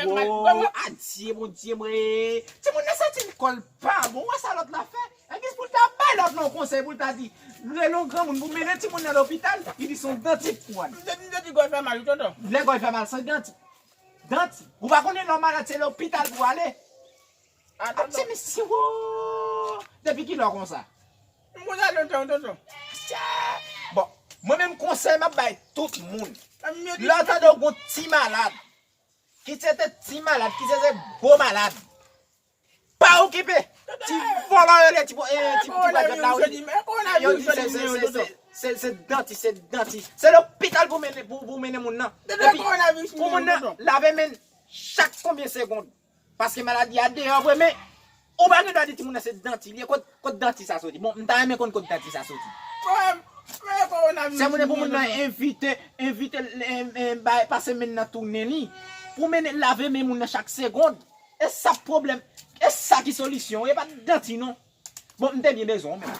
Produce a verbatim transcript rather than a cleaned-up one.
fè mal. Bon, adye, Bondye, mwen. Timoun nan santi l kò l pa bon. Wè sa lòt la fè? Epi pou l ta bay lòt lan yon konsèy, pou l ta di, rele yon granmoun pou mennen timoun nan lopital, li di se yon dantit pou al. M te di, m te di gòl fè mal, wi, tonton. Lè gòl fè mal, se dantit. Dantit. Ou pa konnen lè w malad, se lopital pou w ale. Ah, tonton. Ti mesye, wo! Depi kilè w konsa? M konsa lontan, tonton. Bon, mwen menm konsèy m ap bay tout moun. Lè w tande w gon ti malad, Ki se te ti malad, ki se se gwo malad. Pa okipe. Ti vòlò yo le ti po- eh, ti ti pwodwèt la wi. Yo di se se se se se se dantis, se dantis. Se lopital pou mennen pou pou mennen moun nan. Epi pou moun nan lave men chak konbyen segonn. Paske maladi a deyò vre men ou pa gen dwa di timoun nan se danti li ye. Kot kot danti sa soti? Bon, m ta renmen konn kot danti sa soti. Se moun pou moun nan envite envite pase men nan tounen li pou mennen lave men moun nan chak segonn. E sa pwoblèm. E sa ki solisyon. E pa danti non. Bon, m te byen bezwen w menm.